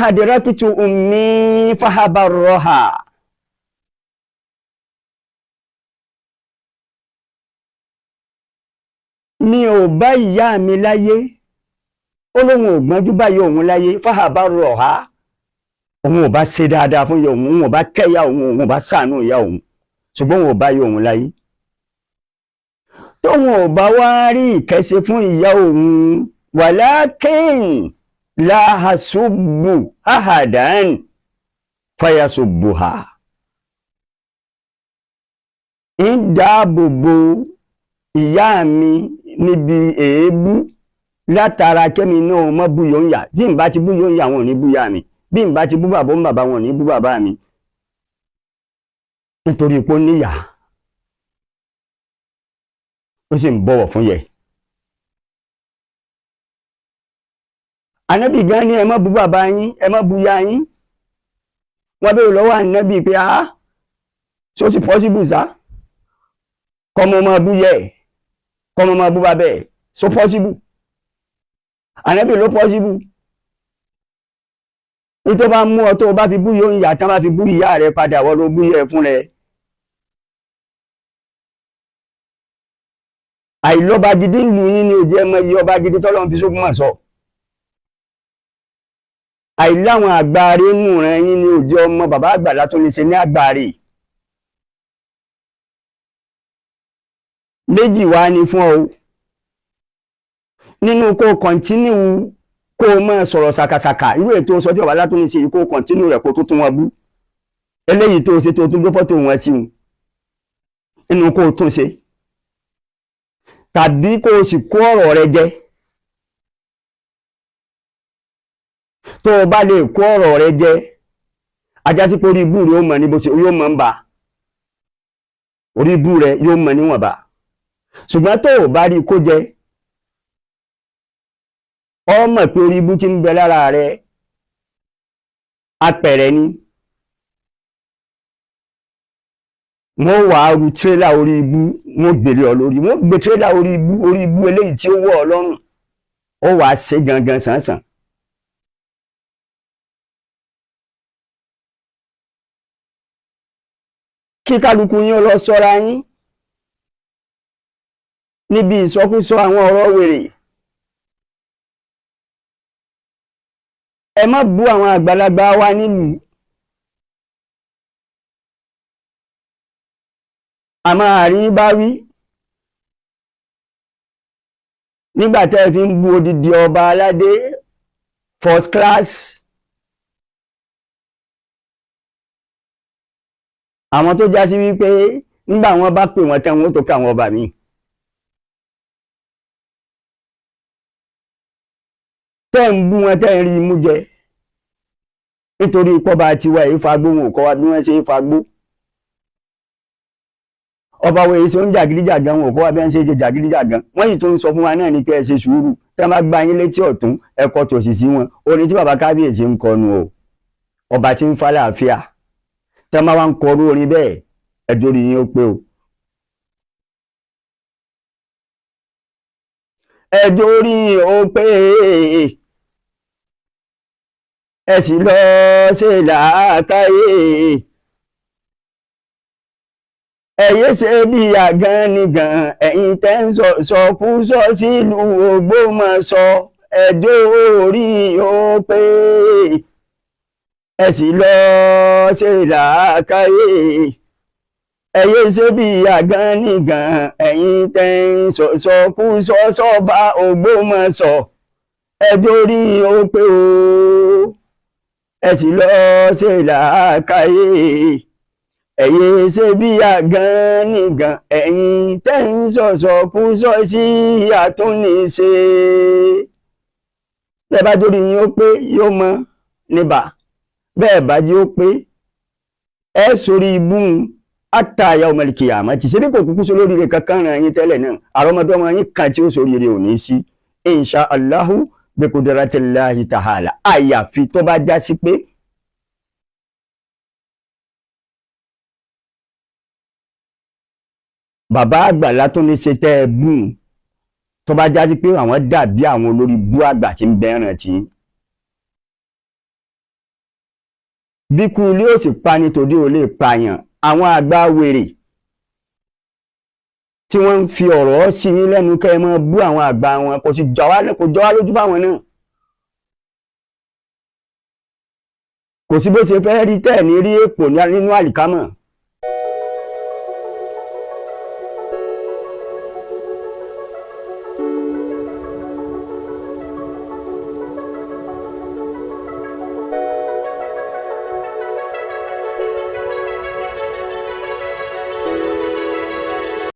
Hadirakitu ummi fahabarroha. Mi ò bá ìyá mi láyé, ó lóun ò gbọ́njú báyìí òun láyé, fahabarroha. Òun ò bá ṣe dáadáa fún ìyá òun, òun ò bá kẹ́yà òun, òun ò bá ṣàánú ìyá òun, ṣùgbọ́n òun ò bá ìyá òun láyé. Tóun ò bá wá rí ìkẹ́ṣe fún ìyá òun, wàlákìn láhasubbu ahadan fayasubbuha. Ń dáàbò bo ìyá mi níbi èébú látara kẹ́mi náà mọ́ bú yóò ń yà. Bí n bá ti bú yóò ń yà, wọn ò ní bú yá mi. Bí n bá ti bú bàbá ń bàbá, wọn ò ní bú bàbá mi. Nítorí pé ó níyà, ó sì ń bọ̀wọ̀ fún yẹ. Ànábì gan ni ẹ má bú bàbá yín, ẹ má bú ya yín. Wọ́n béèrè lọ́wọ́ ànábì pé a so sì possible sá, kọ́mọ máa bú yẹ, kọ́mọ máa bú bàbá ẹ̀, so possible? Ànábì ló possible. Ní tó bá mú ọ tó o bá fi bú yóò ń yà tán, bá fi bú ìyá rẹ padà, wọ́n ló bú yẹ fún rẹ. Àìlọ́ba gidi ń lu yín ni ò jẹ́ mọ iye ọba gidi tọ́lọ́ fi sógun mọ̀ sọ. Àìláwọn àgbáre nù rẹ̀ yín ni òjò ọmọ bàbá àgbàlá tó lè ṣe ní àgbáre. Méjì wá ní fún ọ nínú kó kọ̀ntínú kó o máa sọ̀rọ̀ ṣàkàṣàkà irú ètò sọjọ́ bàbá tó lè ṣe, kó kọ̀ntínú rẹ̀ kó tó tún wọn bú. Eléyìí tó ṣe tó tún gbé fọ́tò wọn sí wọn, nínú kó o tún ṣe tàbí kó o sì kó ọ̀rọ̀ rẹ jẹ. Tó o bá lè kó ọ̀rọ̀ rẹ jẹ, ajásí pé orí ibú rẹ ó mọ̀ ní bó ṣe yóò mọ̀ ń bà, orí ibú rẹ yóò mọ̀ níwọ̀nba. Ṣùgbọ́n tó o bá rí kó jẹ, ọ mọ̀ pé orí ibú ti ń bẹ lára rẹ apẹ̀rẹ̀ ni. Wọ́n wàá ru tírélà orí ibú, wọ́n gbèrè ọ lórí, wọ́n gbé tírélà orí ibú, orí ibú eléyìí tí ó wọ̀ ọ lọ́rùn, ó wàá ṣe gangan sànsàn. Kí kálukú yín lọ sọ́ra yín níbi ìsọkúsọ àwọn ọ̀rọ̀ wèrè. Ẹ má bú àwọn àgbàlagbà wa nílùú. A máa rí bá wí nígbà tẹ́ ẹ fi ń bú odidi ọba aládé first class. Àwọn tó já sí wípé nígbà wọn bá pè wọ́n tán, wọn ó tó ká àwọn ọba mi. Tẹ́ ń bú wọn, tẹ́ ń rí imú jẹ nítorí pọ́ba tiwa èyí fagbó, wọn ò kọ́ wa bí wọ́n ṣe é fagbó. Ọba wo èso ń jàgídíjàgan, wọn ò kọ́ wa bí wọ́n ṣe é ṣe jàgídíjàgan. Wọ́n yìí tó ń sọ fún wa náà ní pé ẹ ṣe sùúrù, tẹ́ bá gbá yín létí ọ̀tún ẹ̀kọ́ tòsì sí wọn. Orin tí bàbá kábíyèsí ń kọnu o, ọba tí ń fàlàáfíà, tẹ́ máa wá ń kọrú orin bẹ́ẹ̀, ẹjọ́ orí yín ó pé o. Ẹjọ́ orí yín ó pé, ẹ sì lọ ṣe làákàyè, ẹ̀yẹ́ ṣe bí àgán nìgàn, ẹ̀yin tẹ́ ń sọ̀kúsọ sílùú Ògbómọ̀ṣọ́, ẹjọ́ orí yín ó pé, ẹ sì lọ ṣe làákàyè, ẹ̀yẹ́ ṣe bí àgán nìgàn, ẹ̀yin tẹ́ ń sọ̀kúsọ sọ́ba Ògbómọ̀ṣọ́, ẹjọ́ orí yín ó pé o, ẹ sì lọ ṣe làákàyè, ẹ̀yẹ́ ṣe bí àgán nìgàn, ẹ̀yin tẹ́ ń sọ̀sọ̀kúsọ sí àtúnṣe. Bẹ́ẹ̀ bá jórí yín ó pé, yóò mọ níbà. Bẹ́ẹ̀ bá jí ó pé, ẹ sórí ibú àtàyà ọmọlìkìyàmọ́ ti ṣe bí kò kúkú sólórí rẹ̀ kankan ràn yín tẹ́lẹ̀ náà, àrọ́mọdọ́mọ yín kan tí ó sórí rẹ̀ ò ní sí, insha Allahu. Bi qudratillahi ta'ala. Àyàfi tó bá já sí pé bàbá àgbàlá tó ní ṣe tẹ́ ẹ bùn, tó bá já sí pé àwọn dàbí àwọn olórí bú àgbà tí ń bẹ́ràn tí bí kú ilé ò sì pa nítorí ò lè pààyàn. Àwọn àgbà wèrè tí wọ́n ń fi ọ̀rọ̀ sí yín lẹ́nu kẹ́ ẹ máa bú àwọn àgbà wọn, kò sì jọ wá, kò jọ wá lójú fáwọn náà. Kò sí bó ṣe fẹ́ rí tẹ́ ẹ̀ ní rí èpò nínú àlìkámọ̀.